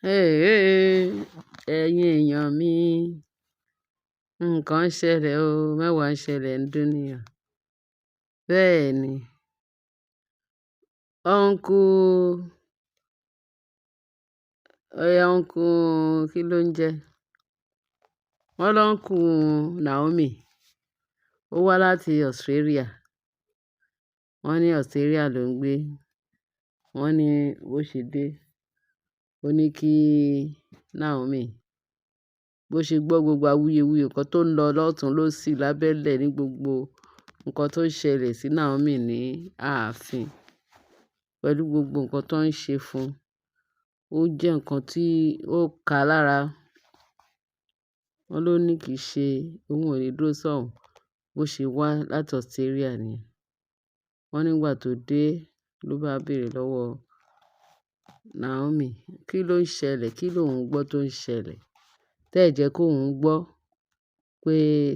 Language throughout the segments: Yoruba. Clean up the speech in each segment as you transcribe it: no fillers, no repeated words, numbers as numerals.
Hey, ẹ̀yin èèyàn mi, nǹkan ń ṣẹlẹ̀ o, mẹ́wàá ń ṣẹlẹ̀ ń dúníyàn. Bẹ́ẹ̀ ni, uncle, oya uncle kí ló ń jẹ? Wọ́n lọ uncle Naomi, ó wá láti Australia. Wọ́n ní Australia ló ń gbé. Wọ́n ní bó ṣe dé, ó ní kí Naomi, bó ṣe gbọ́ gbogbo awuyewuye nǹkan tó ń lọ lọ́tùn lósì lábẹ́lẹ̀ ní gbogbo nǹkan tó ń ṣẹlẹ̀ sí Naomi ní ààfin pẹ̀lú gbogbo nǹkan tó ń ṣe fún un. Ó jẹ́ nǹkan tí ó ka lára. Wọ́n ló ní kì í ṣe òun ò lè dúró sọ́hùn bó ṣe wá láti Australia ni. Wọ́n nígbà tó dé ló bá béèrè lọ́wọ́ Naomi, kí ló ń ṣẹlẹ̀? Kí ló ń gbọ́ tó ń ṣẹlẹ̀? Tẹ́ ẹ jẹ́ kó òun gbọ́ pé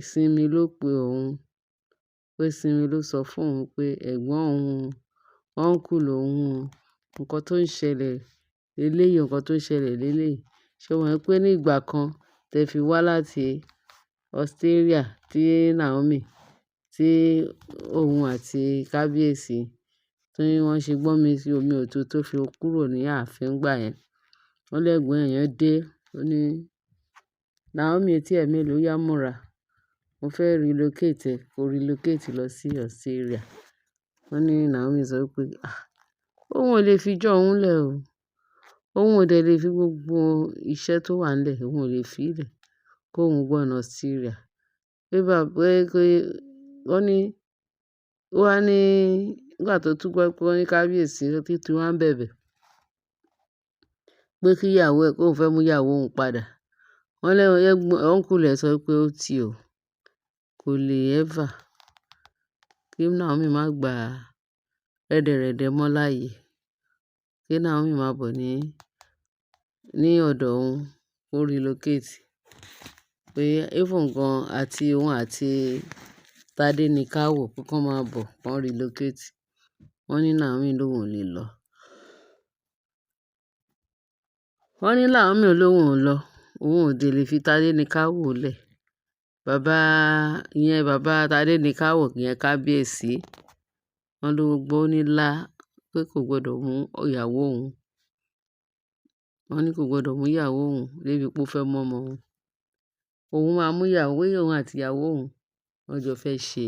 Simi ló pe òun, pé Simi ló sọ fún òun pé ẹ̀gbọ́n òun, uncle òun, nǹkan tó ń ṣẹlẹ̀ léléyìí, nǹkan tó ń ṣẹlẹ̀ léléyìí. Ṣé o mọ̀ pé ní ìgbà kan tẹ fi wá láti Australia tí Naomi, tí òun àti kábíyèsí tí wọ́n ṣe gbọ́n mi sí omi òtó tó fi kúrò ní ààfin nígbà yẹn. Wọ́n lẹ́gbọ́n ẹ̀ yẹn dé, ó ní Naomi etí ẹ mélòó yá múra. Mo fẹ́ relocate ẹ, kó relocate lọ sí Australia. Wọ́n ní Naomi sọ pé, "Ah! Òun ò lè fi jọ́ òun lẹ̀ o. Òun ò dẹ̀ lè fi gbogbo iṣẹ́ tó wà nílẹ̀, òun ò lè fi í lẹ̀ kó òun gbọ́ná Australia." Pé bá, pé kí, wọ́n ní, ó wá ní nígbà tó tún gbọ́ pé wọ́n ní kábíyèsí tí wọ́n ń bẹ̀bẹ̀ pé kí ìyàwó ẹ̀, kó fẹ́ mú ìyàwó òun padà. Wọ́n lẹ́, uncle ẹ̀ sọ pé ó ti o, kò lè ever kí Naomi má gba rẹ́dẹ̀rẹ́dẹ́ mọ́ láàyè. Kí Naomi má bọ̀ ní ọ̀dọ̀ òun kó relocate. Pé even gan àti òun àti Tádé ní ká wò pé kó máa bọ̀, kó relocate. Wọ́n ní Naomi lóun ò lè lọ. Wọ́n ní Naomi lóun ò lọ. Òun ò dẹ̀ lè fi Tádé ní ká wò lẹ̀. Bàbá ìyẹn, bàbá Tádé ní ká wò, ìyẹn kábíyèsí. Wọ́n ló gbọ́ ní lá pé kò gbọdọ̀ mú ìyàwó òun. Wọ́n ní kò gbọdọ̀ mú ìyàwó òun débi pé ó fẹ́ mú ọmọ òun. Òun máa mú ìyàwó, òun àti ìyàwó òun. Wọ́n jọ fẹ́ ṣe,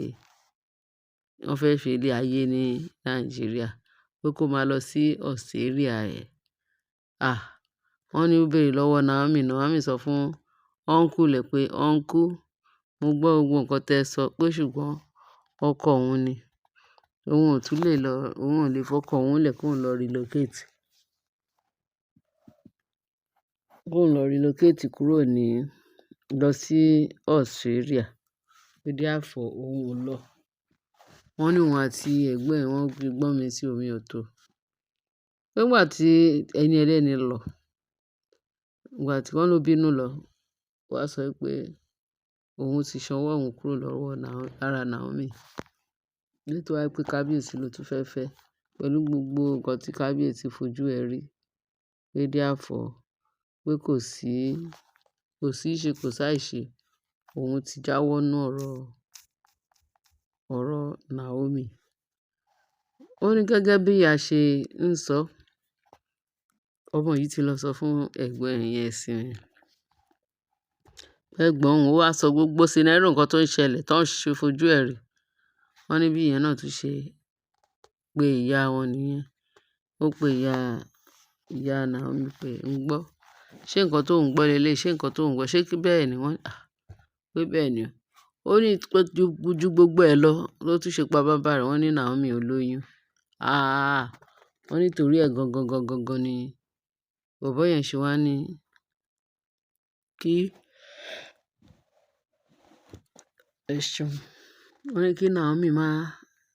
wọ́n fẹ́ ṣe ilé ayé ní Nàìjíríà pé kó máa lọ sí Australia ẹ̀. Ah! Wọ́n ní ó béèrè lọ́wọ́ Naomi. Naomi sọ fún uncle ẹ̀ pé, "Uncle, mo gbọ́ gbogbo nǹkan tí ẹ sọ pé ṣùgbọ́n ọkọ òun ni. Òun ò tún lè lọ, òun ò lè fọkọ òun lẹ̀ kó lọ relocate. Kó lọ relocate kúrò ní, lọ sí Australia. Pé therefore òun ò lọ." Wọ́n ní òun àti ẹ̀gbọ́n ẹ̀ wọ́n fi gbọ́n mi sí omi òtó. Nígbà tí ẹni ẹlẹ́ni lọ, ìgbà tí wọ́n ló bínú lọ, ó wá sọ pé òun ti sanwó òun kúrò lọ́wọ́ lára Naomi. Nítorí pé kábíyèsí ló tún fẹ́ fẹ́ pẹ̀lú gbogbo nǹkan tí kábíyèsí fojú ẹ rí. Pé therefore pé kò sí, kò sí ṣe kò sáì ṣe. Òun ti jáwọ́ nú ọ̀rọ̀, ọ̀rọ̀ Naomi. Ó ní gẹ́gẹ́ bí a ṣe ń sọ, ọmọ yìí ti lọ sọ fún ẹ̀gbọ́n ẹ̀ yẹn Simi. Ẹ̀gbọ́n òun ó wá sọ gbogbo scenario nǹkan tó ń ṣẹlẹ̀ tó ń ṣe fojú ẹ rí. Wọ́n ní bí ìyẹn náà tún ṣe pé ìyá wọn nìyẹn. Ó pe ìyá, ìyá Naomi pé ń gbọ́. Ṣé nǹkan tó ń gbọ́ lé lé? Ṣé nǹkan tó ń gbọ́? Ṣé kí bẹ́ẹ̀ ni wọ́n? Ah! Pé bẹ́ẹ̀ ni o. Ó ní pé ju gbogbo ẹ lọ ló tún ṣe pa bàbá rẹ̀. Wọ́n ní Naomi ò lóyún. Ah! Wọ́n ní torí ẹ̀ gangan, gangan, gangan ni bọ̀bọ́ yẹn ṣe wá ní kí ẹ ṣeun. Wọ́n ní kí Naomi máa,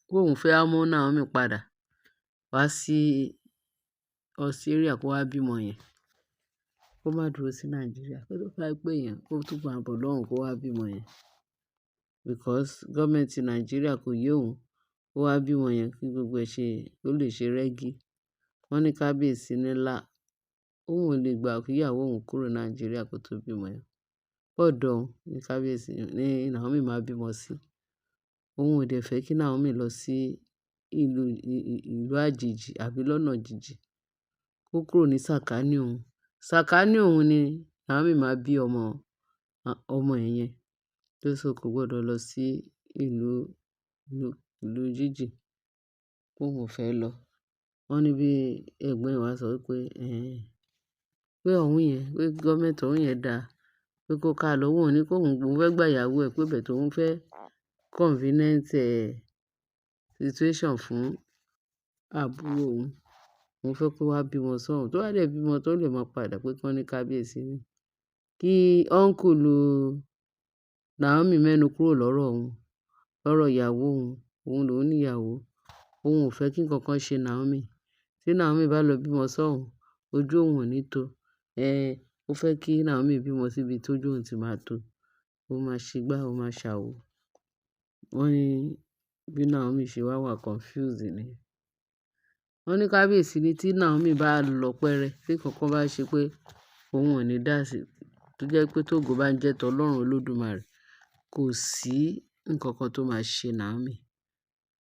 pé òun fẹ́ mú Naomi padà wá sí Australia kó wá bímọ yẹn. Kó má dúró sí Nàìjíríà. Kó tó bá pé yẹn, kó tún máa bọ̀ lọ́hùn kó wá bímọ yẹn. Because government Nàìjíríà kò yé òun. Kó wá bímọ yẹn kí gbogbo ẹ ṣe, kó lè ṣe rẹ́gí. Wọ́n ní kábíyèsí ní là. Òun ò lè gbà kí ìyàwó òun kúrò Nàìjíríà kó tó bímọ yẹn. Ọ̀dọ̀ òun ní kábíyèsí ní Naomi máa bímọ sí. Òun ò dẹ̀ fẹ́ kí Naomi lọ sí ìlú, ìlú àjèjì àbí lọ́nà jíjìn. Kó kúrò ní sàkání òun. Sàkání òun ni Naomi máa bí ọmọ, ọmọ ẹ̀ yẹn. Tó so kò gbọdọ̀ lọ sí ìlú, ìlú, ìlú jíjìn. Pé òun ò fẹ́ lọ. Wọ́n ní bí ẹ̀gbọ́n ẹ̀ wá sọ wípé, "Ẹ̀hẹn, pé òun yẹn, pé government òun yẹn dá, pé kó ká lọ." Òun ò ní kó òun fẹ́ gba ìyàwó ẹ̀ pé but òun fẹ́ convenient, situation fún àbúrò òun. Òun fẹ́ kó wá bímọ sọ́hun. Tó bá dẹ̀ bímọ tó lè máa padà pé kí wọ́n ní kábíyèsí ni. Kí uncle Naomi mẹ́nu kúrò lọ́rọ̀ òun, lọ́rọ̀ ìyàwó òun. Òun lòún ní ìyàwó. Òun ò fẹ́ kí ǹkan kan ṣe Naomi. Tí Naomi bá lọ bímọ sọ́hun, ojú òun ò ní tó. Ó fẹ́ kí Naomi bímọ síbi tó ojú òun ti máa tó. Ó máa ṣe gbá, ó máa ṣàwò. Wọ́n ní bí Naomi ṣe wá wà confused ni. Wọ́n ní kábíyèsí ní tí Naomi bá lọ pẹ́rẹ́, tí ǹkan kan bá ṣe pé òun ò ní dá sí, tó jẹ́ pé tógo bá ń jẹ́ tọ́ Ọlọ́run Olódùmarè, kò sí ǹkan kan tó máa ṣe Naomi.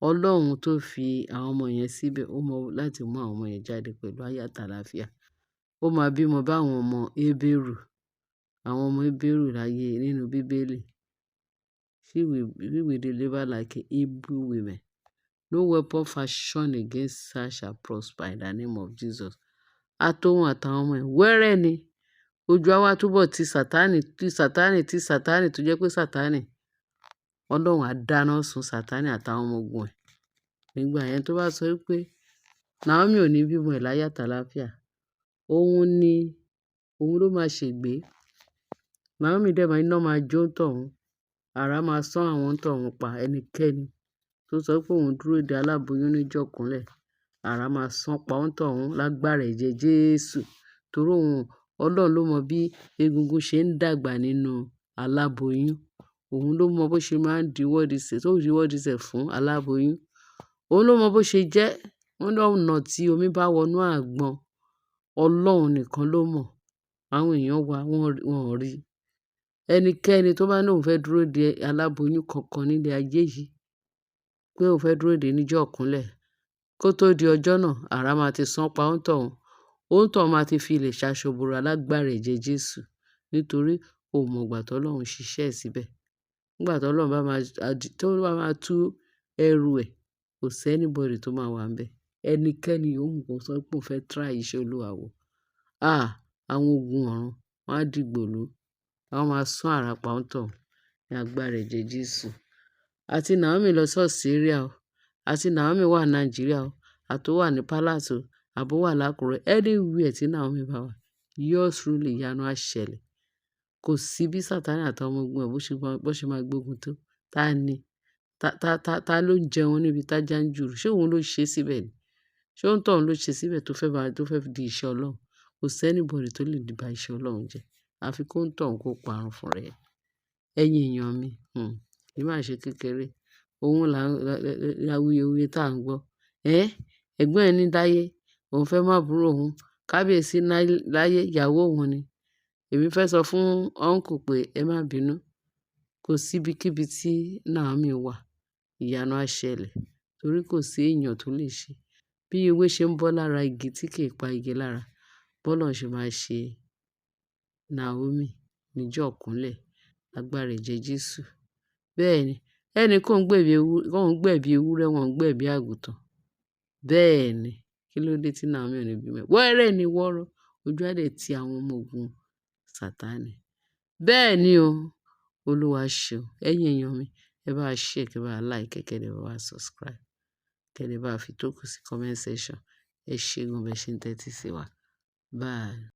Ọlọ́run tó fi àwọn ọmọ yẹn síbẹ̀, ó mọ láti mú àwọn ọmọ yẹn jáde pẹ̀lú ayọ̀ àti àlàáfíà. Ó máa bímọ bá àwọn ọmọ Hébérù, àwọn ọmọ Hébérù láyé nínú bíbélì. She will deliver like a Hebrew women. No weapon fashioned against her shall prosper in the name of Jesus. Àtòun àtàwọn ọmọ ẹ̀ wẹ́rẹ́ ni. Ojú á wá túbọ̀ ti Sátánì, ti Sátánì, ti Sátánì tó jẹ́ pé Sátánì. Ọlọ́run á dáná sun Sátánì àtàwọn ọmọ ogun ẹ̀. Nígbà yẹn tó bá sọ wípé Naomi ò ní bímọ ẹ̀ láyọ̀ àti àlàáfíà, òun ni, òun ló máa ṣègbé. Naomi dẹ̀ máa iná máa jó tọ̀ún. Àrá máa sán àwọn tọ̀ún pa ẹnikẹ́ni tó sọ pé òun dúró de aláboyún níjọ́ kúnlẹ̀. Àrá máa sán pa òun tọ̀ún lágbára ẹ̀jẹ̀ Jésù. Torí òun, Ọlọ́run ló mọ bí egungun ṣe ń dàgbà nínú aláboyún. Òun ló mọ bó ṣe máa ń diwọ́ disẹ̀, tó diwọ́ disẹ̀ fún aláboyún. Òun ló mọ bó ṣe jẹ́. Wọ́n ní ọ̀nà tí omi bá wọnú àgbọn, Ọlọ́run nìkan ló mọ̀. Àwọn èèyàn wa wọ́n ò rí. Ẹnikẹ́ni tó bá ní òun fẹ́ dúró de aláboyún kankan nílé ayé yìí, pé òun fẹ́ dúró de níjọ́ kúnlẹ̀, kó tó di ọjọ́ náà, àrá máa ti sán pa òun tọ̀ún. Òun tọ̀ún máa ti fi ilẹ̀ ṣaṣọ bora lágbára ẹ̀jẹ̀ Jésù. Nítorí ó mọ̀ ìgbà tó Ọlọ́run ṣiṣẹ́ síbẹ̀. Nígbà tó Ọlọ́run bá máa, tó bá máa tú ẹrù ẹ̀, kò sí anybody tó máa wà níbẹ̀. Ẹnikẹ́ni yòówù kó sọ pé òun fẹ́ try iṣẹ́ Olúwa wò. Ah! Àwọn ogun ọ̀run wọ́n á dìgbò lù. Wọ́n máa sán àrá pa òun tọ̀ún ní agbára ẹ̀jẹ̀ Jésù. Àti Naomi lọ sí Australia o. Àti Naomi wà ní Nàìjíríà o. Àti ó wà ní Palace o. Àbó wà l'Ákúrẹ́. Anywhere tí Naomi bá wà, yours truly ìyanu á ṣẹlẹ̀. Kò sí bí Sátánì àtàwọn ọmọ ogun ẹ̀ bó ṣe máa gbógun tó. Ta ni? Ta, ta, ta, ta ló ń jẹun níbi tájá ń jùrù? Ṣé òun ló ṣe síbẹ̀ ni? Ṣé òun tọ̀ún ló ṣe síbẹ̀ tó fẹ́ bá, tó fẹ́ di iṣẹ́ Ọlọ́run? Kò sí anybody tó lè ba iṣẹ́ Ọlọ́run jẹ́. Àfi kó ń tọ̀ún kó parun fún rẹ̀. Ẹ̀yin èèyàn mi, kì í máa ṣe kékeré. Òun là ń, awuyewuye tí à ń gbọ́. Ẹ́, ẹ̀gbọ́n ẹ ní láyé, òun fẹ́ mú àbúrò òun. Kábíyèsí láyé, ìyàwó òun ni. Èmi fẹ́ sọ fún uncle pé ẹ má bínú. Kò sí ibikíbi tí Naomi wà, ìyanu á ṣẹlẹ̀. Torí kò sí èèyàn tó lè ṣe. Bí ewé ṣe ń bọ́ lára igi tí kì í pa igi lára, bọ́ Ọlọ́run ṣe máa ṣe Naomi níjọ́ kúnlẹ̀ lágbára ẹ̀jẹ̀ Jésù. Bẹ́ẹ̀ ni, ẹni kó ń gbẹ̀bí ewúrẹ́, wọ́n ń gbẹ̀bí àgùntàn. Bẹ́ẹ̀ ni, kí ló dé tí Naomi ò ní bímọ? Wẹ́rẹ́ ni wọ́rọ́, ojú á dẹ̀ ti àwọn ọmọ ogun Sátánì. Bẹ́ẹ̀ ni o, Olúwa ṣeun. Ẹ̀yin èèyàn mi, ẹ bá share, kí ẹ bá like, kí ẹ bá subscribe, kí ẹ bá fi tókù sí comment section. Ẹ ṣé gan bẹ ṣe ń tẹ́tí sí wa. Bye.